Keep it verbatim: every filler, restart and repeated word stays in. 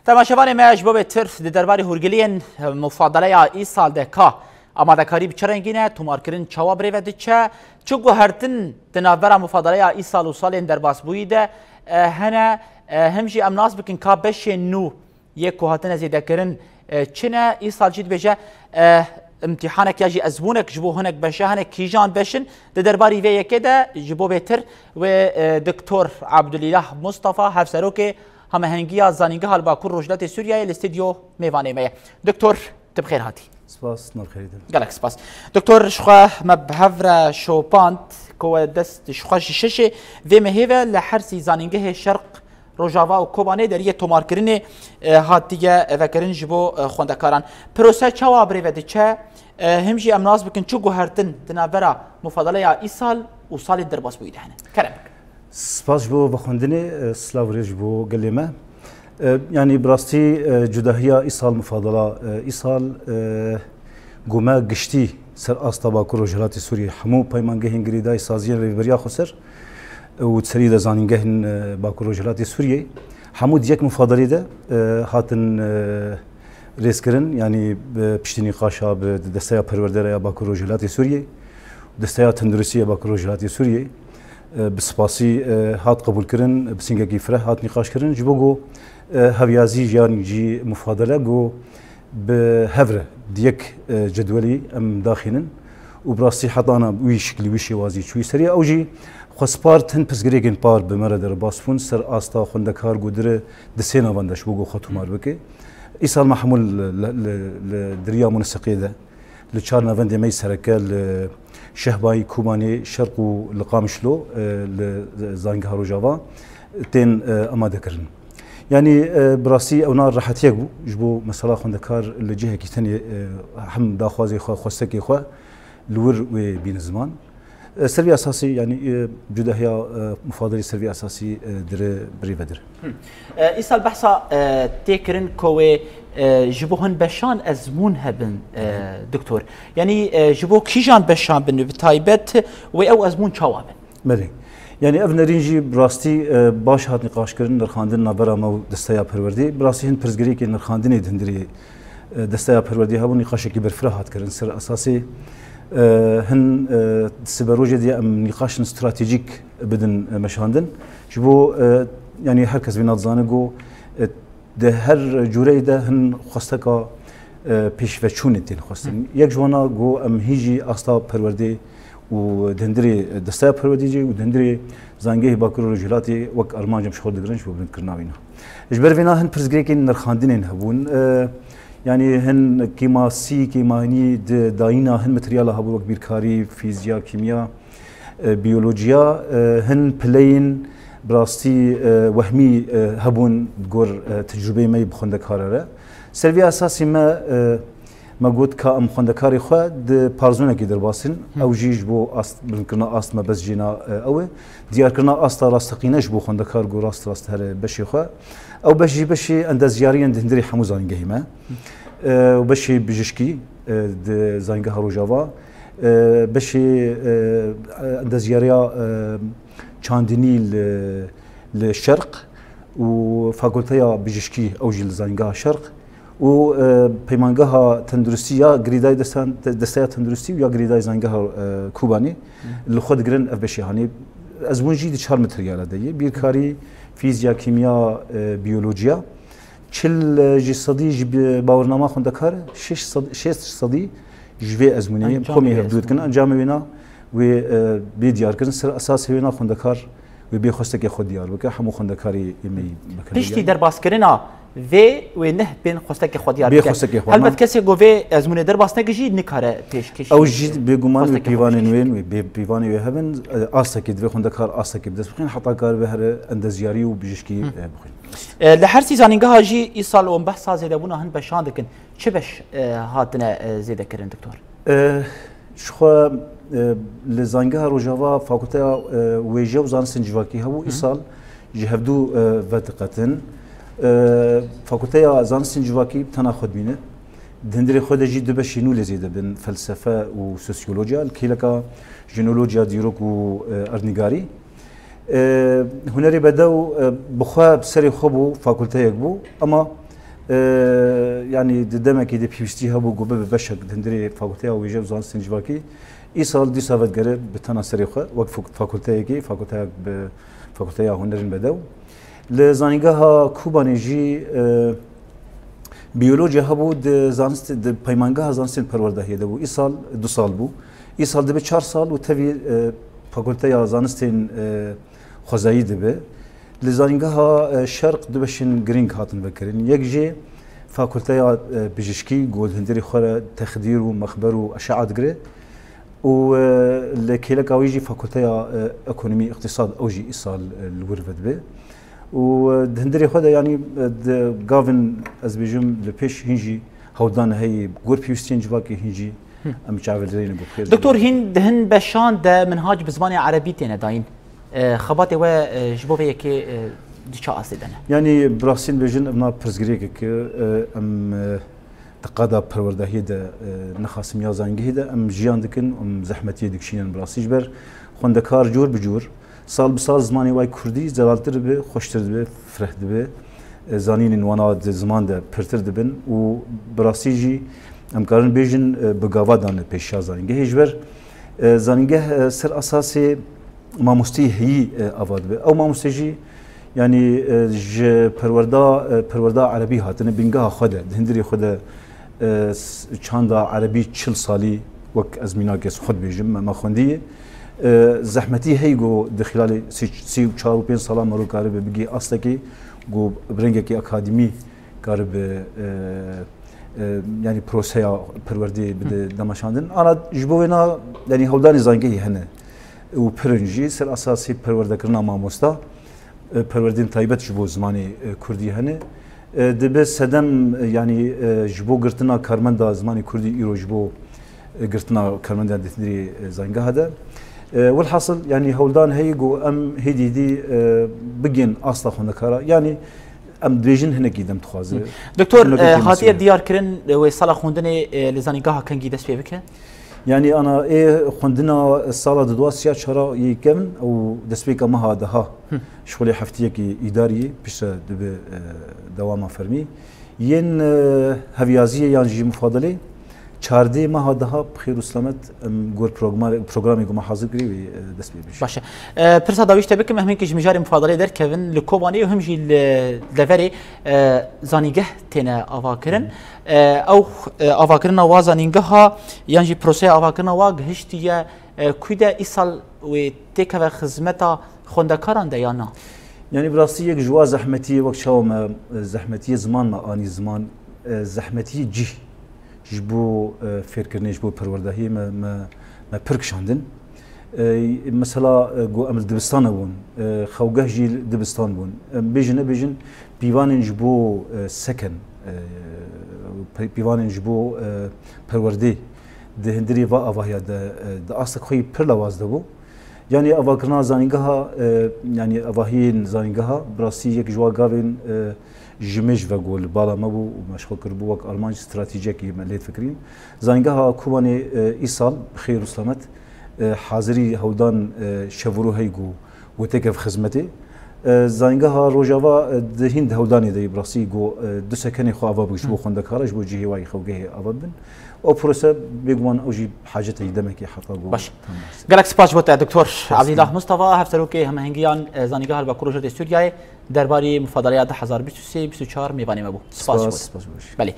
Temaşevanê me, ji bo bêtir di derbarê hûrgiliyên mufadeleya îsal de ka amadekarî bi çi rengî ne, tomarkirin çawa birêve diçe, çi guhertin di navbera mufadeleya îsal û salên derbasbûyî de, e, hene, e, him jî em nas bikin ka beşên nû yê ku hatine zêdekirin, e, çi ne? Îsal jî dibêje, e, îmtîhanek ya jî ezmûnek ji bo hinek beşe hene, kîjan beş in? Di derbarî vê yekê de ji bo bêtir wê, e, Doktor Abdulîlah Mustafa, Hevserokê Hamehengiya Zanîngeha li Bakur Rojhilatê Sûriyeyê li stûdyo mêvanê me ye. Doktor, tu bi xêr hatî. Spas, nav xêrî din. Gelek spas. Doktor, ji xwe me bi hev re şopand ku we dest ji xwe ji şeşê vê mehê ve li hersî zanîngehê Şerq, Rojava û Kobanê deriyê tomarkirinê, e, hatiye vekirin ji bo, e, xwendekaran. Pirose çawa birêve diçe? E, him jî em nas bikin çi guhertin di navbera mufadeleya îsal û salê derbasbûyî de hene. Kerem bikin. Spas ji bo vexwendinê, e, silav û rêz ji bo gelê me. E, yanî bi rastî, e, cudahiya îsal mufadela, e, îsal, e, ku me giştî ser asta Bakur Rojhilatê Sûriyê hemû peymangehên girêdayî saziyên rêveberiya xweser û di serî de zanîngehên, e, Bakur Rojhilatê Sûriyê hemû di yek mufadelê de, e, hatin, e, rêzkirin, yanî bi piştî nîqaşa bi desteya perwerdere ya Bakur Rojhilatê Sûriyê, desteya tenduristî ya Bakur Rojhilatê Sûriyê, e, bi spasî, e, hat qebûlkirin, bi singekî fireh hat nîqaşkirin, ji bo ku, e, hevyazî yan jî mufadele ku bi hev re di yek, e, cedwelî em daxînin û bi rastî heta ana wî şiklî, wî şêwazî çûyî serî. Ew jî xwespar hin pirsgirêkên par bi me re derbas bûn ser asta xwendekar ku dire di sê navan de ji bo ku xwe tomar bike. Îsal me hemû li, li, li, li diriya Mûnisiqê de, li çar navendê me yî sereke, li Şehbayî, Kobanê, Şerq û li Qamişlo, e, li Zanîngeha Rojava tên, e, amade kirin. Yanî, e, bi rastî ewna rehetiyek bû ji bo mesela xwendekar li cihekî tenê, e, hem daxwazê xwe, xwestekê xwe li wir wê bîne ziman. E, ser vî esasî, yanî, e, cudahiya, e, mufadelî ser vî esasî, e, dire birêve dir. Hı. E, îsal behsa, e, tê kirin ku wê, e, ji bo hin beşan ezmûn hebin, e, Hı hı. Doktor. Yanî, e, ji bo kîjan beşan bin, bi taybet wê ew ezmûn çawa bin? Belê. Yanî ev nerîn jî bi rastî, e, baş hat nîqaşkirin, nirxandin navbera me û desteya perwerdê. Bi rastî hin pirsgirêkên nirxandinê di hundirê, e, desteya perwerdê hebûn, nîqaşekî berfireh hat kirin. Ser esasê, e, hin, e, siberojê diye em nîqaşin stratejîk bidin, e, meşandin. Ji bo, e, yanî her kes vêna dizane ku, e, di her cûreyê de hin xwesteka, e, pêşveçûnê tên xwestin. Hı. Yek ji wana ku em hî jî asta perwerdê û di hundirê desteya perwerdê jî û di hundirê Zanîngehê Bakur û Rojhilatê wek armanc em ji xwe digirin ji bo bilindkirina wîna. Ji ber vêna hin pirsgirêkên nirxandinên hebûn. E, yanî hin kêmasî, kêmanî di dayîna hin materyala hebû wek bîrkarî, fîzya, kîmya, e, biyolojiya, e, hin pileyên bi rastî, e, wehmî, e, hebûn di gor, e, tecrûbeyê me yî bi xwendekara re. Ser vî esasî me, e, me got ka em xwendekarê xwe di parzonekê derbas in. Hı. Ew jî ji bo ast, bilinkirina ast me bes jêna, e, ew e. Diyarkirina asta rasteqîne ji bo xwendekar ku rast rast here beşê xwe. Ew beş jî beşê endezyariyên di hundirê hemû zanîngehê me. E, û beşê bijişkî, e, di Zanîngeha Rojava, e, beşê, e, endezyariya, e, çandinî li, li Şerq û Fakulteya Bijişkî ew jî li Zanîngeha Şerq û, e, Peymangeha Tenduristî ya Girêdayî Destan-, Desteya Tenduristî û ya Girêdayî Zanîngeha, e, Kobanê li xwe digirin ev beşê hanê. Ezmûn jî di çar materyala de ye. Bîrkarî, fîzya, kîmya, e, biyolojiya. Çil ji sedî ji bi bawernama xwendekar, şeş sed, şêst sedî ji vê ezmûnê ye. Encamê Komê vê hevdû dikin. Ezmûnê. Encamê wêna wê, e, bê diyar kirin. Ser esasê wêna xwendekar wê bê xwestekê xwe diyar bike. Hemû xwendekarê ê me yî bikin. Piştî yanî derbaskirina vê wê neh bên xwestekê xwe diyar bike. Bê xwestekê xwe, Helbet na. Kesê ku vê ezmûnê derbas neke jî nikare pêşkêşî, Ew jî e, bêguman wê xwestekê xwe pîvanên pêşkêşî wê, wê pê-, pîvanê wê hebin, e, astekê divê xwendekar astekê bi dest bixin, heta karibe here endezyarî û bijişkî, Hı. e, bixwin. E, li her sî zanîngeha jî îsal û em behsa zêdebûna hin beşan dikin. Çi beş, e, hatine, e, zêdekirin, doktor? E, ji xwe, e, li Zanîngeha Rojava Fakulteya, e, Wêje û Zanistên Civakî hebû, Hı. îsal ji hevdû, e, vediqetin. E, Fakulteya Zanistên Civakî bi tena xwe dibîne. Di hundirê xwe de jî du beşên nû lê zêde bin, felsefe û sosyolojiya, li kêleka jinolojiya dîrok û, e, erdnîgarî. E, hunerê bedew, e, bi xwe bi serê xwe bû, fakulteyek bû, ama E, yanî di demekî de pêwîstî hebû ku bibe beşek di hundirê Fakulteya Wêje û Zanistên Civakî. Îsal dîsa vedigere bi tena serê xwe, wek fak-, fakulteyekê, fakulteya bi, Fakulteya Hunerên Bedew. Li Zanîngeha Kobanê jî, e, biyolojiya hebû di zanist-, di Peymangeha Zanistên Perwerdehiyê de bû. Îsal du sal bû. Îsal dibe çar sal û tevî, e, Fakulteya Zanistên, e, Xwezayî dibe. Li Zanîngeha, e, Şerq du beşên girîng hatin vekirin. Yek jê Fakulteya, e, Bijişkî, ku di hundirê xwe re texdîr û mexber û eşe'a digire. Û, e, li kêleka wî jî Fakulteya, e, Ekonomî, Îqtîsad, ew jî îsal, e, li wir vedibe. Û, e, di hundirê xwe de, yanî, e, di gavin, ez bêjim, li pêş hîn jî hewldan heyî, gor pêwîstiyên civakê hîn jî em çaverêne ku bi xêr Doktor, hîn di hin beşan de minhac bi zimanê erebî têne dayîn. E, xebatê we, e, ji bo vê yekê, e, di çi astê de ne? Yanî, bi rastî bêjin, ev na pirsgirêkek e, em, e, di qada perwerdehiyê de, e, nexasim ya zangehê de, em jiyan dikin, em zehmetiyê dikişînin bi rastî ji ber xwendekar cor bi cor, sal bi sal zimanê wê kurdî zelaltir dibe, xweştir dibe, fireh dibe. E, zanînên wana di ziman de pirtir dibin û bi rastî jî em karin bêjin, e, bi gava dane pêşiya zanîngehê. Ji ber, e, zanîngeh, e, ser esasê mamosteyê heyî, e, ava dibe. Ew mamoste jî, yanî, e, ji perwerda, e, perwerda erebî hatine, bingeha xwe de, di hundirê xwe de, e, s-, çanda erebî çil salî, wek ez mînakê xwe dibêjim, me, me xwendiye. E, zehmetî heyî ku di xîlalê sê, sê û çar û pênc sala mero karibe bigihê astekê ku bi rengekî akademî karibe, e, e, yanî proseya perwerdê bide demaşandin. Ana ji bo wêna, yanî hewldanê zangehî hene û pirin jî ser esasî perwerdekirina mamosta, e, perwerdên taybet ji bo zimanê, e, kurdî hene. E, dibe sedem, e, yanî, e, ji bo girtina karmenda zimanê kurdî îro ji bo, e, girtina karmenda di hundirê, e, zangeha de. E, welhasil, yanî hewldan heye ku em hêdî hêdî, e, bigên asta xwendekara. Yanî em dibêjin hinekî dem dixwaze. Doktor, Hinekî e, hatiye diyar kirin, e, wê sala xwendinê, e, li zanîngeha kengî dest pê bike? Yanî ana ê xwendina sala dudwa siya çara yê kevin ew destpêka meha deha. Şixulê heftiyekî îdarî piştre dibe, e, dewama fermî. Yên, e, hevyaziyê yan jî mufadilê çardê meha deha bi xêr û selamet em gor programa-, programê ku me hazir kirî wê, e, dest pê bişî. Baş e. E, pirsa dawî ji te bikim, em hinkî ji mijarê mufadilê derkevin li Kobanê û him jî li deverê, e, zanîngeh têne avakirin. E, ew, e, avakirina wa zanîngeha yan jî proseya avakirina wa gihiştiye, e, ku de îsal wê têkeve xizmeta xwendekaran de ya na? Yanî bi rastî yek ji wa zehmetiyê wek çawa me, e, zehmetiyê ziman me anî ziman, e, zehmetiyê cih ji bo, e, fêrkirinê, ji bo perwerdehiyê me, me, me pir kişandin. E, mesela, e, ku em li dibistana bûn, e, xewgeh jî li dibistan bûn. Em bêjin nebêjin pîvanên ji bo, e, seken, e, pe-, pîvanên ji bo, e, perwerdê di hundirê va avahiya de, e, di astek xwe yî pir lawaz de bû. Yanî avakirina zanîngeha, e, yanî avahiyên zanîngeha bi rastî yek ji wa gavên, e, ji mêj ve ku li bala me bû û me ji xwe kiribû wek armanc stratejiyekî me lê difikirîn. Zanîngeha Kobanê, e, îsal bi xêr û selamet, e, hazirî hewldan, e, şev û rû heyî ku wê têkeve xizmetê. E, Zanîngeha Rojava, e, di hîn di hewldanê de yê bi rastî ku, e, du sekenê xwe ava bike ji bo xwendekara, ji bo cihê wayî xewgehê ava bibin. Ew prose bêguman ew jî hacetê demekê heta ku Baş. Tamam. Gelek spas ji bo te, Doktor Abdîlah Mustafa, hevserokê Hemhengiyan, e, Zanîngeha li Bakur Rojhilatê Sûriyeyê, derbarî mufadaleya du hezar bîst û sê bîst û çar mêvanê me bû. Spas ji bo te. Spas, spas ji bo te. Belê.